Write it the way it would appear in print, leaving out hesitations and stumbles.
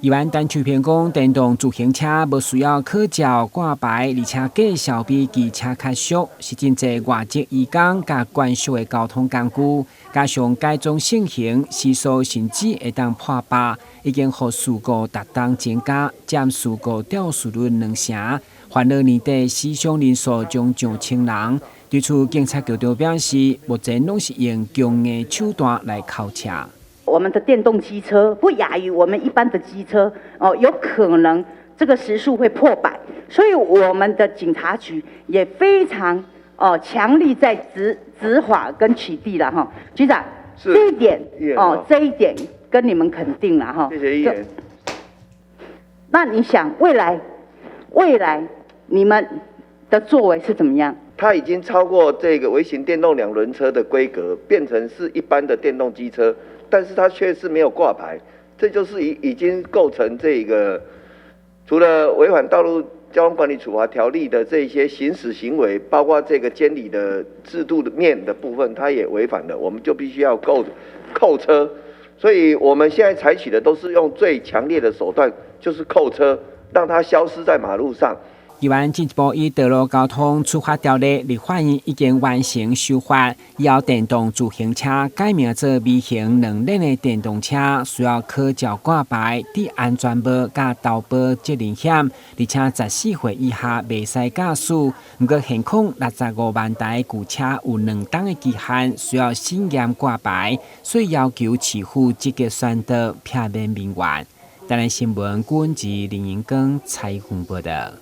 議員陳秋平講，電動自行車無需要考照掛牌，而且價數比機車較俗，是真濟外籍移工佮慣屬的交通工具。加上改裝性能，時速甚至會當破百，已經予事故逐冬增加，佔事故肇事率兩成。煩惱年底死傷人數將上千人。對此，警察局長表示，目前攏是用強硬手段來扣車。我們的電動機車不亞於我們一般的機車哦，有可能這個時速會破百，所以我們的警察局也非常哦強力在執法跟取締了哈，局長，這一點哦，這一點跟你們肯定了哈。謝謝議員。那你想未來你們的作為是怎麼樣？它已經超過這個微型電動兩輪車的規格，變成是一般的電動機車。但是它卻是沒有掛牌，這就是已經構成這個除了違反道路交通管理處罰條例的這些行駛行為，包括這個監理的制度的面的部分，它也違反了，我們就必須要扣車。所以我們現在採取的都是用最強烈的手段，就是扣車，讓它消失在馬路上。議員進一步以道路交通處罰條例，立法院已經完成修法，以後電動自行車改名做微型兩輪的電動車，需要考照掛牌、戴安全帽、佮投保責任險，而且14歲以下袂使駕駛。毋過現況65萬台舊車有2冬的期限，需要審驗掛牌，所以要求市府積極宣導，避免民怨。台南新聞，郭文吉、林英光採訪報道。